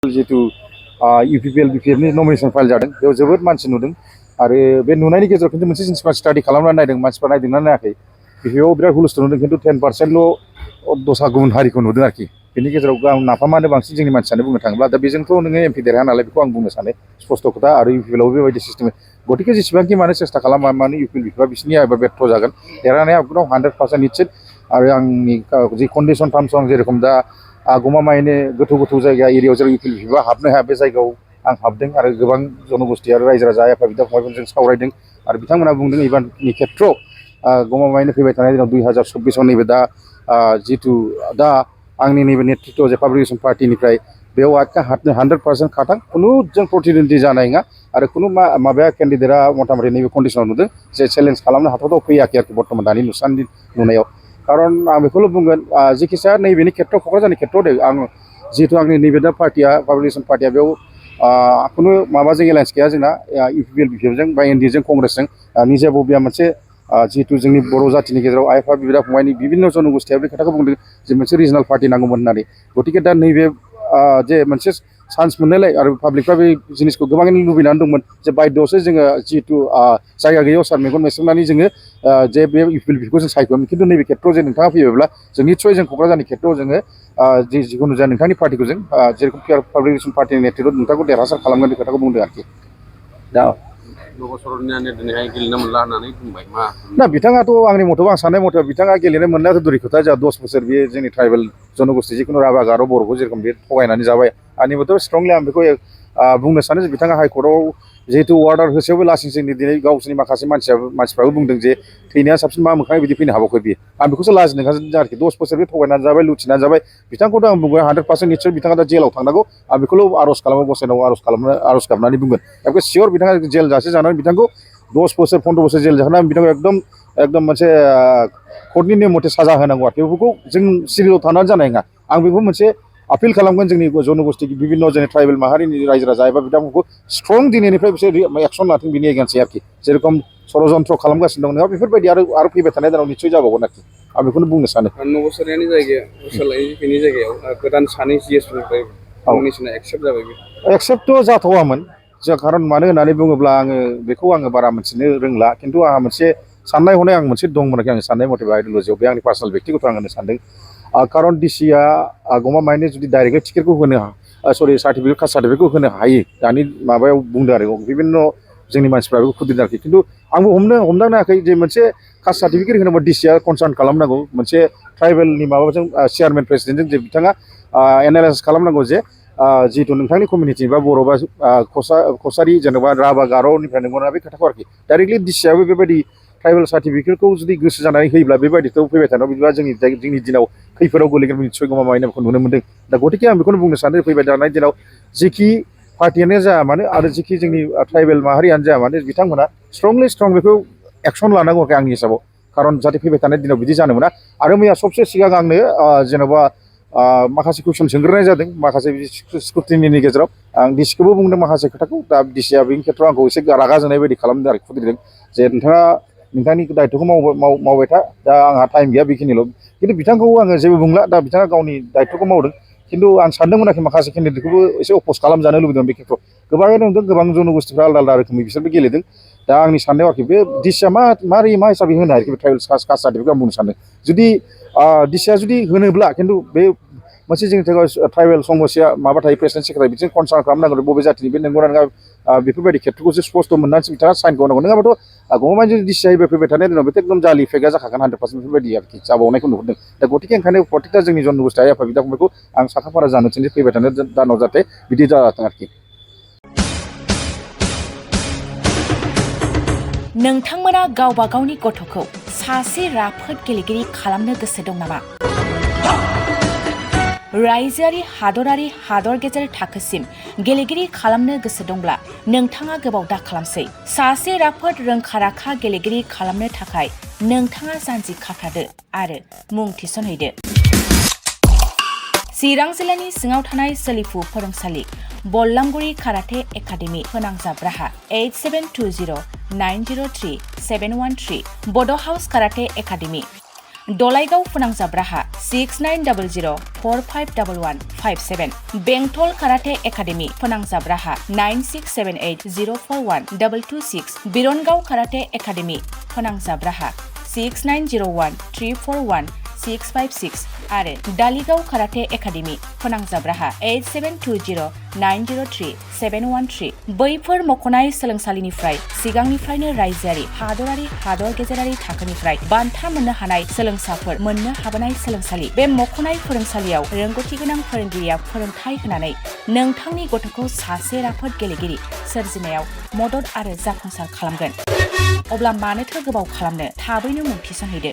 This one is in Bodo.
जितु UPPL BPL नि नमिनेशन फाइल जादों बेयाव जोबोद मानसि नुदों आरो बे नुनायनि गेजेराव खिन्थु मोनसे जिनिसखौ स्टाडि खालामनानै नायदों मानसिफ्रा नायदोंना नायाखै बेयाव बिराद हुलस्थुल नुदों खिन्थु 10% दस्रा गुबुन हारिखौ नुदों आरोखि बेनि गेजेराव आं नाफामानो बांसिन जोंनि मानसियानो बुंनो थाङोब्ला दा बेजोंथ' नोङो एमपि देरहाया नालाय बेखौ आं बुंनो सानो स्पष्ट खोथा आरो UPPL आवबो बेबायदि सिस्टेम गतिके जेसेबांखि मानो सेस्ता खालामा मानो UPPL बिफा बिसिनि एबा बेर्थ जागोन देरहानाया एकदम 100% निश्चित आरो आंनि जि कन्डिशन टार्म्स आं जेरेखम दा गमामायैनो गोथौ जायगा एरियायाव जेराव UPPL बिफा हाबनो हाया बे जायगायाव आं हाबदों आरो गोबां जनगोष्ठी आरो रायजो राजा आफा बिदा फंबायफोरजों सावरायदों आरो बिथांमोना बुंदों इबाननि खेथ्रआव गमामायैनो फैबाय थानाय दिनाव 2024 नैबे दा जितु दा आंनि नैबे नेतृत्व जे पाब्लिकेसन पार्टिनिफ्राय बेयाव हाबनो 100% खाथां खुनु जों प्रतिद्वन्दी जानाय नङा आरो खुनु माबाया केन्डिडेटआ मथामथि नैबे कन्डिशनाव नुदों जे चेलेन्ज खालामनो हाथावथाव फैयाखै आरोखि बर्तमान दानि नुनायाव खारन आं बेखौल' बुंगोन जेखिजाया नैबेनि खेथ्रआव क'क्राझारनि खेथ्रआव आं जिहेतु आंनि नैबे दा पार्टिया पाब्लिकेसन पार्टिया बेयाव खुनु माबाजों एलायन्स गैया जोंना UPPL BPL बा NDA कंग्रेसजों निजा बबिया मोनसे जिहेतु जोंनि बर' जाथिनि गेजेराव आइ आफा बिदा फंबायनि बिभिन्न जनगोष्ठीया बे खोथाखौ बुंदों जे मोनसे रिजनाल पार्टि नांगौमोन होननानै गतिके दा नैबे जे मोनसे चान्स मोननायलाय आरो पाब्लिकफ्रा बे जिनिसखौ गोबाङैनो लुबैनानै दंमोन जे बायद'आवसो जोङो जिहेतु जायगा गैयैयाव सार मेगन मेसेबनानै जोङो जे बे UPPL बिफाखौ जों सायख'योमोन खिन्थु नैबे खेथ्रआव जे नोंथाङा फैयोब्ला जों निस्सय जों क'क्राझारनि खेथ्रआव जोङो जिखुनु जाया नोंथांनि पार्टिखौ जों जेरेखम पाब्लिकेसन पार्टिनि नेतृत्व नोंथांखौ देरहासार खालामगोन बे खोथाखौ बुंदों आरोखि दा गेलेनो मोनला होननानै बुंबाय मा दा बिथाङाथ' आंनि मथेबा आं साननाय मथेबा बिथाङा गेलेनो मोननायाथ' दुरि खोथा जोंहा 10 बोसोर बेयो जोंनि ट्राइबेल जनगोष्ठी जिखुनु राभा गार' बर'खौ जेरेखम बे थगायनानै जाबाय आंनि मथेबा स्ट्रंलि आं बेखौ बुंनो सानो जे बिथाङा हाइकर्टआव जिहेतु अर्डार होसेयावबो लासिंसिंनि दिनै गावसोरनि माखासे मानसिफ्राबो बुंदों जे थैनाया साबसिन मा मोखाङै बिदि फैनो हाबाखै बियो आं बेखौसो लाजिनो ओंखारदों आरोखि 10 बोसोर बे थगायनानै जाबाय लुथिनानै जाबाय बिथांखौथ' आं बुंबाय 100% निस्सय बिथाङा दा जेलाव थांनांगौ आं बेखौल' आर'ज खालामो गसाइनाव आर'ज गाबनानै बुंगोन एकदम सियर बिथाङा जेल जासे जानानै बिथांखौ 10 बोसोर 15 बोसोर जेल जाहोनानै बिथांखौ एकदम मोनसे कर्टनि नियम मथे साजा होनांगौ आरोखि बेफोरखौ जों सिरियाव थानानै जानाय नङा आं बेखौ मोनसे आपिल खालामगोन जोंनि जनगोष्ठी बिभिन्न जोंनि ट्राइबेल माहारिनि रायजो राजा एबा बिथांमोनखौ स्ट्रं दिनैनिफ्राय बिसोर एक्सन लाथों बिनि एगेन्स्टै आरोखि जेरेखम षड़यन्त्र खालामगासिनो दं नङा बेफोरबायदि आरो फैबाय थानाय दिनाव निस्सय जाबावगोन आरोखि आं बेखौनो बुंनो सानो नबसारियानि जायगायाव गोदान सानै GSनिफ्राय नमिनेसना एक्सेप्ट जाबाय एक्सेप्टथ' जाथ'वामोन खारन मानो होननानै बुङोब्ला बेखौ बारा मिथिनो रोंला खिन्थु आंहा मोनसे साननाय हनाय मोनसे दंमोन आरोखि आंनि साननाय मथेबा आइडिय'लजियाव बे आंनि पार्सनेल बेक्तिगत आं होनो सानदों खारन DCआ गमामायैनो जुदि डाइरेक्टलि टिकेटखौ होनो सार्टिफिकेट कास्ट सार्टिफिकेटखौ होनो हायो दानि माबायाव बुंदों आरो बिभिन्न जोंनि मानसिफ्रा बेखौ खुदिदों आरोखि खिन्थु आंबो हमदांनो हायाखै जे मोनसे कास्ट सार्टिफिकेट होनोबा DCआ कनसार्न खालामनांगौ मोनसे ट्राइबेलनि माबाजों चेयारमेन प्रेसिडेन्टजों जे बिथाङा एनालाइसिस खालामनांगौ जे जिहेतु नोंथांनि कमिउनिटि बा बर' बा कसारि जेनेबा राभा गार'निफ्राय नंगौना बे खोथाखौ आरोखि डाइरेक्टलि DCआबो बेबायदि ट्राइबेल सार्टिफिकेटखौ जुदि गोसो जानानै होयोब्ला बेबायदिथ' फैबाय थानायाव बिदिबा जोंनि दिनाव खैफोदाव गोलैगोन निस्सय गमामायैनो नुनो मोनदों दा गतिके आं बेखौनो बुंनो सानो फैबाय थानाय दिनाव जिखि पार्टियानो जाया मानो आरो जिखि जोंनि ट्राइबेल माहारियानो जाया मानो बिथांमोना स्ट्रं बेखौ एक्सन लानांगौ आंनि हिसाबाव खारन जाहाथे फैबाय थानाय दिनाव बिदि जानो मोना आरो मैया सबसे सिगां आंनो जेन'बा माखासे कुइसन सोंग्रोनाय जादों माखासे स्क्रुटिनिनि गेजेराव आं DCखौबो बुंदों माखासे खोथाखौ दा DCआ बेनि खेथ्रआव आंखौ एसे रागा जोंनाय बायदि खालामदों आरो खुद्रिदों जे नोंथाङा नोंथांनि दायित्वखौ मावबाय था दा आंहा टाइम गैया बेखिनिल' खिन्थु बिथांखौ आङो जेबो बुंला दा बिथाङा गावनि दायित्वखौ मावदों खिन्थु आं सानदोंमोन आरोखि माखासे केन्डिडेटखौबो एसे अपस खालामजानो लुबैदों बे खेथ्रआव गोबाङैनो नुदों गोबां जनगोष्ठीफ्रा आलादा रोखोमै बिसोरबो गेलेदों दा आंनि साननायाव आरोखि बे DCआ मा हिसाबै होनो आरोखि ट्राइबेल कास्ट सार्टिफिकेट आं बुंनो सानदों जुदि DCआ जुदि होनोब्ला खिन्थु बे मोनसे जोंनि थाखाय ट्राइबेल समस्या माबा थायो प्रेसिडेन्ट सेक्रेटारि बिदिनो कनसार्न खालामनांगौ बबे जातिनि बे नंगौना नङा बेफोरबायदि खेथ्रखौसो स्पष्ट मोननानैसो बिथाङा साइनखौ होनांगौ नङाबाथ' गमामायैनो जुदि DCआ फैबाय थानाय दिनाव बेथ' एकदम जालि फेकआ जाखागोन 100% बेफोरबायदि आरोखि जाबावनायखौ नुहुरदों दा गतिके ओंखायनो प्रत्येकटा जोंनि जनगोष्ठी आफा बिदा फंबायखौ आं साखाफारा जानो थिनदों फैबाय थानाय दानाव जाहाथे बिदि जाथों आरोखि नोंथांमोना गावबा गावनि गथ'खौ सासे राफोद गेलेगिरि खालामनो गोसो दं नामा? रायजोआरि हादरारि हादर गेजेर थाखोसिम गेलेगिरि खालामनो गोसो दंब्ला नोंथाङा गोबाव दा खालामसै सासे राफोद रोंखा-राखा गेलेगिरि खालामनो थाखाय नोंथाङा जानजि खाफ्रादो आरो मुं थिसनहैदो। चिरां जिल्लानि सिङाव थानाय सोलिफु फोरोंसालि बल्लामगुरि काराटे एकाडेमि फोनांजाब राहा 8720903713 बड' हाउस काराटे एकाडेमि दलाइगाव फोनांजाब राहा 6900451157 बेंटल काराटे एकाडेमी फोनांजाब राहा 9678041226 बिरनगाव काराटे एकाडेमी फोनांजाब राहा 6901341656 आरो दालिगाव काराटे एकाडेमी फोनांजाब राहा 8720903713 बैफोर मख'नाय सोलोंसालिनिफ्राय सिगांनिफ्रायनो रायजोआरि हादरारि हादर गेजेरारि थाखोनिफ्राय बान्था मोननो हानाय सोलोंसाफोर मोननो हाबोनाय सोलोंसालि बे मख'नाय फोरोंसालियाव रोंगौथि गोनां फोरोंगिरिया फोरोंथाय होनानै नोंथांनि गथ'खौ सासे राफोद गेलेगिरि सोरजिनायाव मदद आरो जाफुंसार खालामगोन। अब्ला मानोथो गोबाव खालामनो थाबैनो मुं थिसनहैदो।